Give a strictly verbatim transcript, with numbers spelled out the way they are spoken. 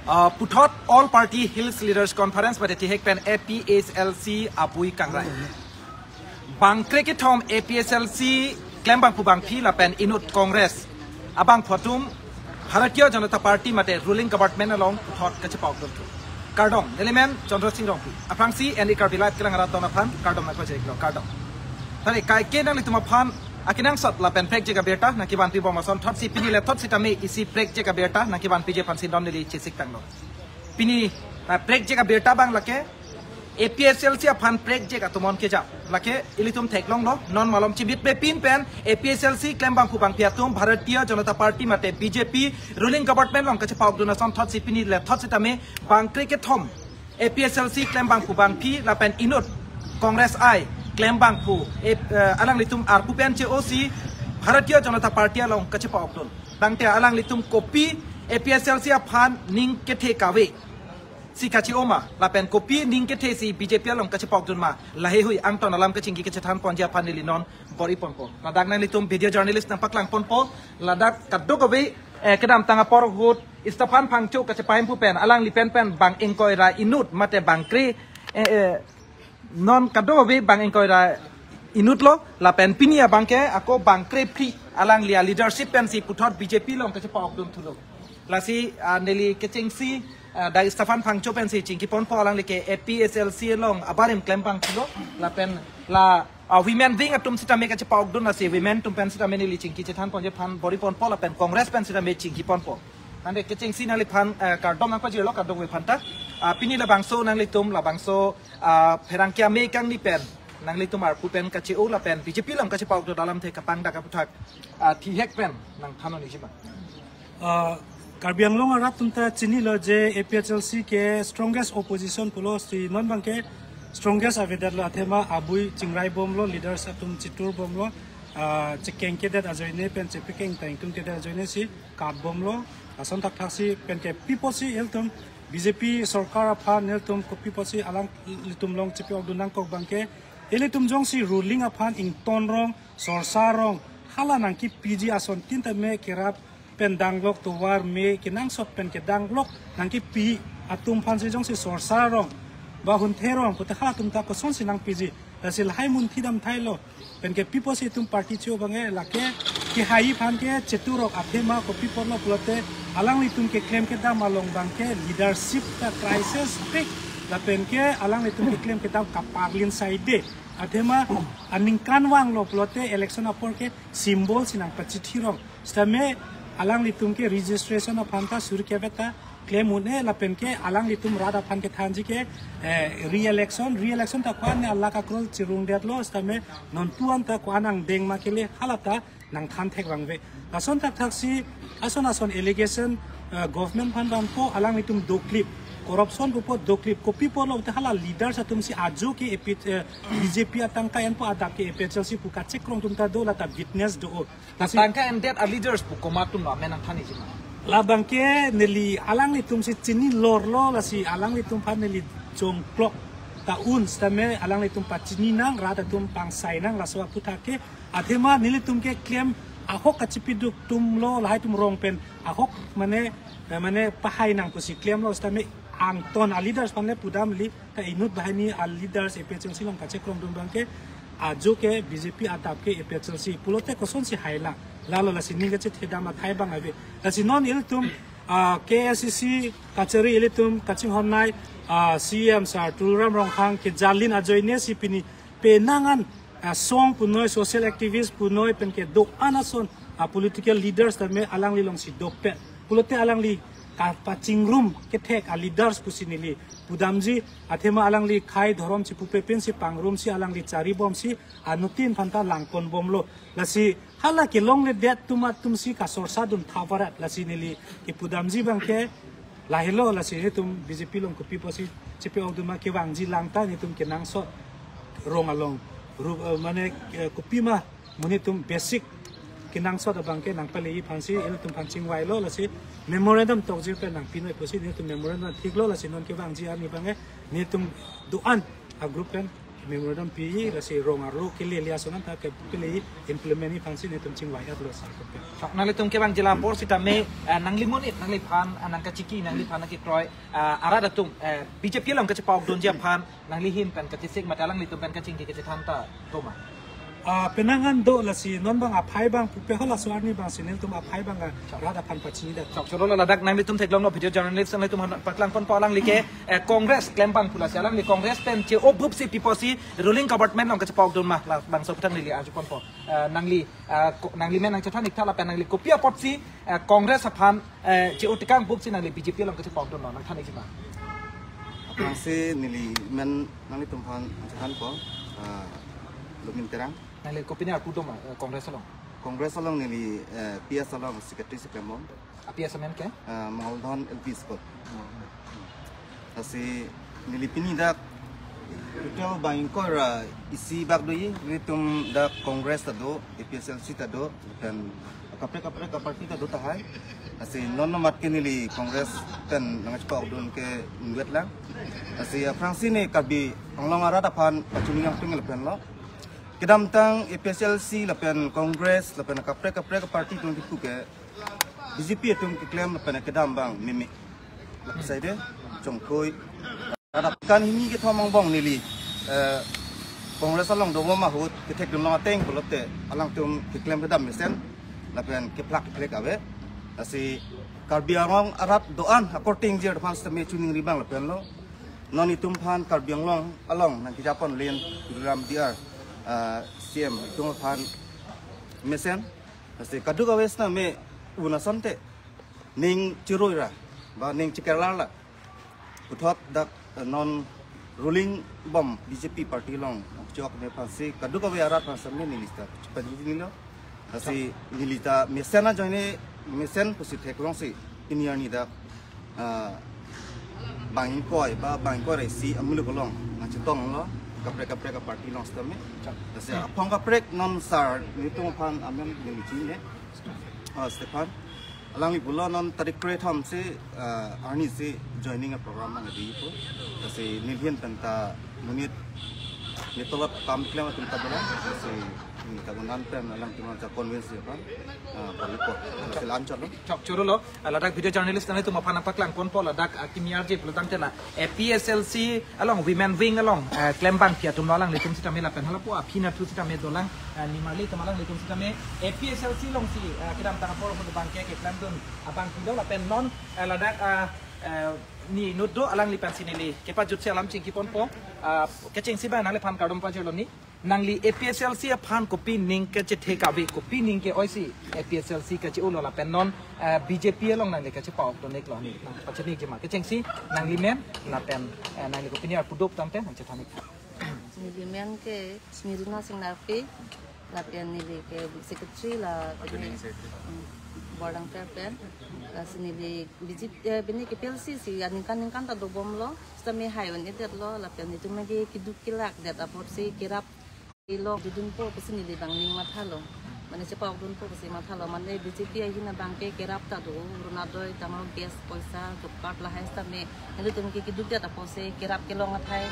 Uh, puthot All Party Hills Leaders Conference mate thihek pen A P H L C abui kangrai. Bangkre kethom A P H L C klembangphu bangphi lapen inut Congress abangphu atum Bharatiya Janata Party mate ruling government along puthot kachepaokdun thu. Kardom, neli men Chandra Sing Rongpi. Aphrangsi N D Karbi Live kelang rat atum aphan kardom nangpajirlo, kardom. Tari kaike nanglitum aphan akenangsot lapen prekjak abirta nangkevanpi bom ason thotsi pini le thot sitame isi prekjak abirta nangkevanpiji aphansi non neli chesik tanglo. Pini, ah, prekjak abirta abang lake A P H L C aphan prekjak atum on kejap. Lake ilitum theklonglo, non malom chibit pe pin pen A P H L C klembangphu bangphi atum Bharatiya Janata Party mate B J P ruling government along kachepaokdun ason thotsi pini le thot sitame bangkre kethom A P H L C klembangphu bangphi lapen inut Congress I klembangphu, eh, eh, alanglitum arpu pen che-osi Bharatiya Janata Party along kachepaokdun. Tangte alanglitum kopi A P H L C aphan ning kethe kave si kache-o ma, lapen kopi ning kethe si B J P along kachepaokdun ma, laheihui angton alam kachingki kachethan ponji aphan neli non bor-i ponpo. Ladak nanglitum video journalist nangpaklang ponpo, ladak kadokave, eh, kedamtang apor ahut Stephan Phangcho kachepahemphu pen alangli pen pen bang ingkoi ra inut mate bangkre, eh, eh, non kadokave bang ingkoi ra inut lo, lapen pini abangke ako bangkre phli alangli aleadership pensi puthot B J P along kachepaokdun thulo. Lasi, ah, neli kechengsi, ah, dak Stephan Phangcho pensi chingki ponpo, alangli ke A P H L C along abarim klembangphu lo, lapen la, ah, women wing atum sitame kachepaokdun, lasi women atum pen sitame neli chingki chethan ponji aphan bor-i ponpo lapen Congress pen sitame chingki ponpo. Tangte kechengsi nangliphan, eh, kardom nangpajirlo kadokave aphanta. Ah, pini labangso nanglitum labangso, ah, pherangke amei kangni pen nanglitum arpu pen kache-o lapen B J P along kachepaokdun alamthe kapangdak aputhak, ah, thihek pen nangthan-onji ma. Ah, Karbi Anglong arat atum ta chinilo je A P H L C ke strongest opposition pulosi non abangke strongest avedetlo, athema abui chingrai bomlo, leaders atum chitur bomlo, ah, chekengkedet ajoine pen chepekeng ta ingtungkedet ajoine si kap bomlo. Lason thakthaksi penke pi apotsi ilitum B J P sorkar aphan nelitum kopi apotsi alanglitum along chepaokdun nangkok abangke ilitum jongsi ruling aphan ington rong, sorsa rong, hala nangkepiji asontin tame kerap pen danglok, tovar me kenangsot pen kedanglok nangkepi atum aphansi jongsi sorsa rong, ba hunthe rong pute halatum ta kosonsi nangpiji? Lasi lahai munthi dam thailo. Penke pi apotsi itum party cho abangke lake kehai aphan ke cheturok, athema kopi apotlo pulote alanglitum keklem kedam along abangke leadership ta crisis pik, lapenke alanglitum keklem kedam kaparlin saide. Athema aningkanvanglo pulote election apor ke symbol si nangpachithi rong. Sitame alanglitum ke registration aphan ta suri keveta klem un-e, lapenke alanglitum rat aphan kethanji ke, eh, re-election, re-election ta ko-an ne lakh akrol chirungdetlo, sitame non pu-an ta ko-an angdeng ma kele, hala ta nangthan thek vangve. Lason thakthaksi ason ason allegation, eh, government aphan vanpo, alanglitum doklip, corruption pupo doklip, kopi apotlo te hala leaders atumsi ajo ke A P, eh, B J P atangka enpo adap ke A P H L C pu kachekrong atum ta do, lata witness do-o. Lasi tangka endet aleaders pu komat atumlo amen nangthanji ma? Labangke neli alanglitumsi chini lorlo, lasi alanglitum aphan neli jongklok ta un, sitame alanglitum pachini nang, rat atum pangsai nang, laso aputhak ke. Athema nelitum keklem ahok kachipiduk atumlo, lahai atum rong pen ahok mane, eh, mane pahai nang pusi klemlo, sitame angton aleaders aphan le pudam li, ta inut banghini aleaders A P H L C along kachekrong atum abangke ajo ke B J P adap ke A P H L C pulote kosonsi hailang? Lalo lasi ning kachethedam athai abang ave. Lasi non ilitum, ah, K A C C kachari ilitum kachinghonnei, ah, C E M sir Tuliram Ronghang kejalin ajoine si pini penang an, ah, song punoi, social activist punoi penke do-an ason, ah, political leaders tame alangli alongsi dopet. Pulote alangli kapachingrum kethek aleaders pusi neli pudamji, athema alangli khei dhorom chipupe pensi pangrumsi alangli charibomsi anuttin aphanta langponbomlo. Lasi hala kelongledet atum atumsi kasorsa dun thavarat, lasi neli kepudamji abangke lahelo, lasi nelitum B J P along kopi apotsi chepaokdun ma kevangji langta nelitum kenangsot rong along ru-, eh, mane, eh, kopima monit atum basic kenangsot abangke nangpale-i aphansi ilitum aphan chingvailo, lasi memorandum tokjir pen nangpinoi pusi nelitum memorandum thiklo, lasi non kevangji arni abangke nelitum do-an a group pen Memorandum pi, lasi rong arlo kele le ason anta ke pele implement-ji aphansi netum chingvai-etlo sir. Chok, nanglitum kevangji apor sitame, eh, nangli monit, nangliphan, ah, nangkachiki, nangliphan nangkekroi, ah, arat atum, eh, B J P along kachepa-okdunji aphan, nangli ahin pen kachesik mate alanglitum pen kachingki kachethan ta do ma? Ah, penang an do, lasi non abang aphai abang pupe, halaso arni abangsi nelitum aphai abang arat aphan pachinidet. Chok, choro lo, ladak nanglitum theklonglo, video journalist nanglitum aphan paklang ponpo alangli ke, eh, Congress klem abang pu, lasi alangli Congress pen che-o bupsi piposi ruling government along kachepa-okdun ma, labangso aphuthak neli arju ponpo. Eh, nangli, eh, ko-, nangli men nangchethan-ik tha lapen nangli kopi apotsi, eh, Congress aphan, eh, che-o tekang bupsi nangli B J P along kachepa-okdunlo, nangthan-ikji ma? Aphrangsi neli men nanglitum aphan nangchethanpo, ah, Lumin Terang. Nangli kopine arpu do ma, eh, Congress along? Congress along neli, eh, P S along secretary si klembom. Ah, P S amen ke? Ah, Mangoldhon L P School. Lasi neli pini dak total bang ingkoi ra isi bak doji, nelitum dak Congress ta do, A P H L C ta do, lapen kaprek kaprek aparty ta do tahai. Lasi non amat ke neli Congress pen nangchepa-okdun ke inutvet lang. Lasi aphrangsi ne Karbi Anglong arat aphan pachini nangtung lapen lo. Kedamtang A P H L C lapen Congress lapen kaprek kaprek aparty atum kipu ke B J P atum keklem lapen kedam abang meme. Lapu saide, chongkoi. Adap kan hini kethom angbong neli, eh, Congress along dobom ahut kethekdun long ateng pulote alangtum keklem kedam mesen lapen kephlak kephlek ave. Lasi Karbi Anglong arat do-an akorte ingjir aphan sitame choningri abang lapen lo. Non itum aphan Karbi Anglong along nangkejapon len Tuliram D R, eh, C M itum aphan mesen. Lasi kadokave sitame un asonte ning chiroi ra, ba ning chikirlar la. Puthot dak, eh, non ruling bom B J P party along chokme aphansi kadokave arat aphan sitame neli ta chipanjinilo. Lasi neli ta mesen ajoine mesen pusi theklongsi pini arni dak, ah, bang ingkoi ba bang ingkoi ra isi amuluk along nangchetonglo kaprek kaprek aparty along sitame. Lasi aphong kaprek non sir nelitum aphan amen neli chinine. Ah, Stephen. Alangli pulo non tarik krethom si, ah, arni si joining a program nangdi pu. Lasi neli ahin pen ta monit nitolot kam klem atum ta dolang. Lasi neli ta unan pen alangtum ta convince aphan, ah, balik ko. Lasi la-an chotlo. Chok, choro lo. Ah, ladak video journalist nanglitum aphan nangpaklang ponpo ladak, ah, kimi arje pulotangte la A P H L C along women wing along, eh, klem abangpi atumlo alanglitum sitame lapen halapu aphi nathu sitame dolang, eh, nimarli atum alanglitum sitame A P H L C alongsi, eh, kedamtang apor ahut abang ke keklemdun abangpilo lapen non, eh, ladak, eh, eh, ne inut do alangli aphansi neli kepajutsi alam chingki ponpo, eh, kechengsi abang nangliphan kardom pajirlo ni. Nangli A P H L C aphan kopi ning kachethe kave, kopi ning ke-oisi A P H L C kache-olo lapen non, eh, B J P along nangli kachepa-okdun-iklo ni. Nangpachini-ikji ma? Kechengsi nangli men lapen, eh, nangli kopine arpu do pulote nangchethan-ik tha. Neli men ke Smirina Singnarpi, lapen neli ke secretary la, Adjoining pine, secretary. Hmm, Bordang Fair pen. Lasi neli B J P, eh, pine ke A P H L C si aningkan ningkan ta dobomlo, sitame hai un-edetlo, lapen nelitum ke keduk kelak det apotsi kerap ilo dodunpo pusi neli abang ning mathalo. Mane chepa-okdunpo pusi mathalo. Mane B J P ahin abang ke kerap ta do, Orunodoi, Tamar Gas poisa, job card lahai sitame nelitum ke keduk det apotsi kerap kelong athai.